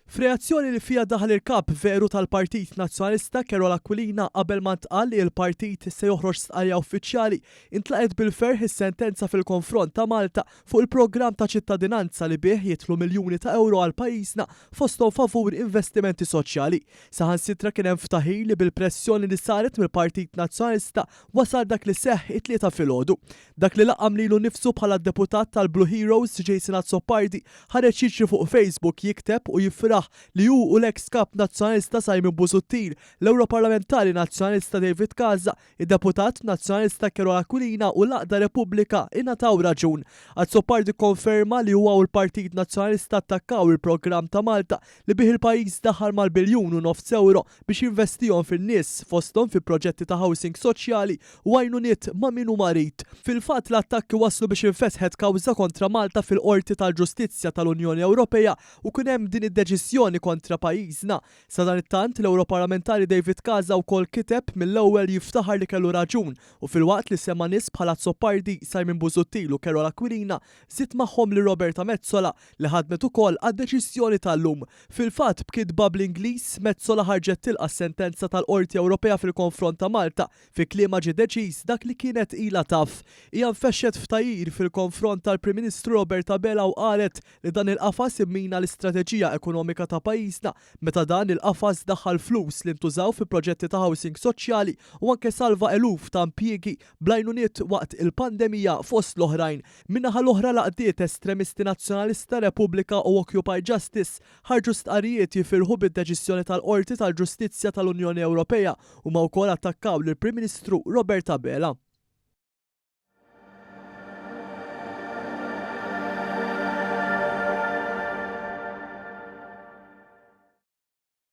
F'reazzjoni li fiha daħal il-Kap veru tal-Partit Nazzjonalista Karol Aquilina qabel ma ntqal li l-partit se joħroġ stqarrija uffiċjali, intlaqgħet bil-ferħ is-sentenza fil-konfront ta' Malta fuq il-programm ta' ċittadinanza li bih jidħlu miljuni ta' ewro għal pajjiżna fosthom favur investimenti soċjali. Saħansitra kien hemm ftaħir li bil-pressjoni li saret mill-Partit Nazzjonalista wasal dak li seħħ it-Tlieta filgħodu. Dak li laqqam lilu nnifsu bħala d-deputat tal-Blue Heroes Jason Azzopardi ħareġ jiġri fuq Facebook jikteb u jifraħ li hu u l-eks Kap Nazzjonalista Simon Busuttil, l-Ewroparlamentari Nazzjonalista David Casa, id-deputat Nazzjonalista Karol Aquilina u l-għaqda Repubblika ingħataw raġun. Azzopardi kkonferma li huwa u l-Partit Nazzjonalista attakkaw il-programm ta' Malta li bih il-pajjiż daħal mal-biljun u nofs ewro biex jinvestihom fin-nies, fosthom fi proġetti ta' housing soċjali u għajnuniet ma' min hu marid. Fil-fatt, l-attakki wasslu biex infetħet kawża kontra Malta fil-Qorti tal-Ġustizzja tal-Unjoni Ewropea u kien hemm din id-deċiżjoni kontra pajjiżna. Sadanittant, l-Ewroparlamentari David Casa wkoll kiteb mill-ewwel jiftaħar li kellu raġun u filwaqt li semma nies bħal Azzopardi, Simon Busuttil u Karol Aquilina, żied magħhom lil Roberta Metsola li ħadmet ukoll għad-deċiżjoni tal-lum. Fil-fatt, b'kitba bl-Ingliż, Metsola ħarġet tilqa' s-sentenza tal-Qorti Ewropea fil-konfront ta' Malta. Fi kliemha ġie deċiż dak li kienet ilha taf. Hija nfexxet f'tgħajjir fil-konfront tal-Prim Ministru Robert Abela u qalet li dan il-qafas immina l-istrateġija ekonomika ta' pajjiżna meta dan il-qafas daħħal flus li ntużaw fi proġetti ta' housing soċjali u anke salva eluf ta' impjiegi bl-għajnuniet waqt il-pandemija fost l-oħrajn. Min-naħa l-oħra l-għaqdiet estremisti Nazzjonalista, Repubblika u Occupy Justice ħarġu stqarrijiet jifirħu bid-deċiżjoni tal-Qorti tal-Ġustizzja tal-Unjoni Ewropea. Huma wkoll attakkaw lill-Prim Ministru Robert Abela.